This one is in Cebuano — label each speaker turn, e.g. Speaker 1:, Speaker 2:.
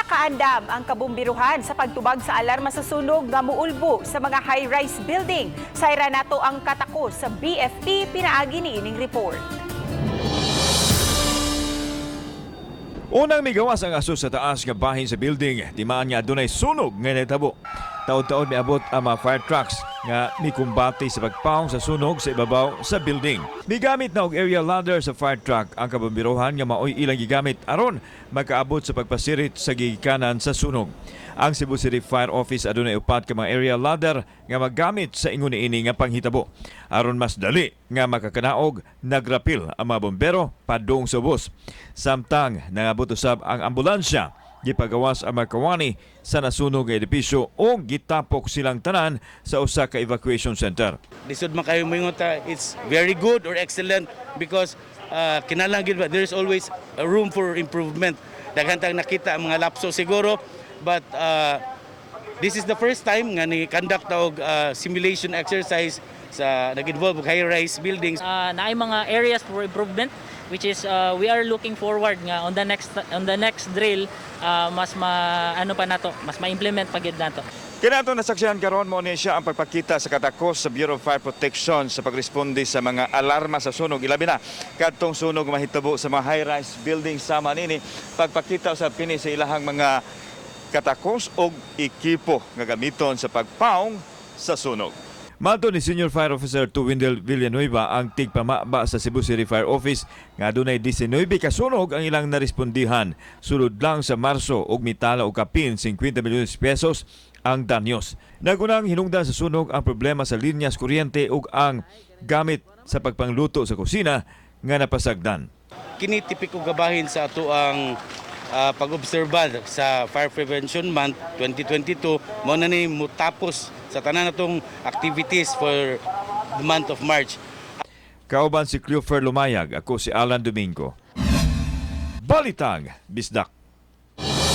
Speaker 1: Nakaandam ang kabumbiruhan sa pagtubag sa alarma sa sunog nga muulbo sa mga high-rise building. Sayra nato ang katakos sa BFP pinaagi ni ining report.
Speaker 2: Unang migawas ang aso sa taas nga bahin sa building, timaan nga adunay sunog nga nahitabo. Taod-taod miabot ang mga fire trucks nga mikumbate sa pagpaong sa sunog sa ibabaw sa building. Migamit na og area ladder sa fire truck ang kabombirohan nga maoy ilang gigamit aron makaabot sa pagpasirit sa gigikanan sa sunog. Ang Cebu City Fire Office adunay upat ka mga area ladder nga magamit sa ingon niini nga panghitabo. Aron mas dali nga makakanaog, nagrapil ang mga bombero padung sa ubos. Samtang nangabot usab ang ambulansya, gipagawas ang mga kawani sa nasunog nga edipisyo o gitapok silang tanan sa usa ka evacuation center.
Speaker 3: Lisod man kayo moingon ta it's very good or excellent because kinahanglan gyud ba there is always a room for improvement. Daghan tang nakita ang mga lapso siguro, but this is the first time nga ni conduct og simulation exercise sa nag-involve og high-rise buildings.
Speaker 4: Naay mga areas for improvement, which is we are looking forward nga on the next drill, mas ma ano pa nato, mas ma-implement pa gyud nato.
Speaker 2: Kinato nasaksihan karon, mo ni siya ang pagpakita sa katakos sa Bureau of Fire Protection sa pagresponde sa mga alarma sa sunog, ilabi na kadtong sunog mahitabo sa mga high-rise buildings. Sama nini pagpakita sa kini sa ilahang mga katakos og ekipo nga gamiton sa pagpaong sa sunog. Mato ni Senior Fire Officer 2 Wendell Villanueva, ang tigpamaba sa Cebu City Fire Office, nga adunay 19 ka sunog ang ilang narespondihan sulod lang sa Marso ug mitala og kapin 50 milyones pesos ang danyos. Nagunang hinungdan sa sunog ang problema sa linyas kuryente ug ang gamit sa pagpangluto sa kusina nga napasagdan.
Speaker 3: Kini tipiko gabahin sa ato ang pag-obserba sa Fire Prevention Month 2022. Mao na ni mutapos sa tanan natong activities for the month of March.
Speaker 2: Kauban si Cleofer Lumayag, ako si Alan Domingo. Balitang Bisdak.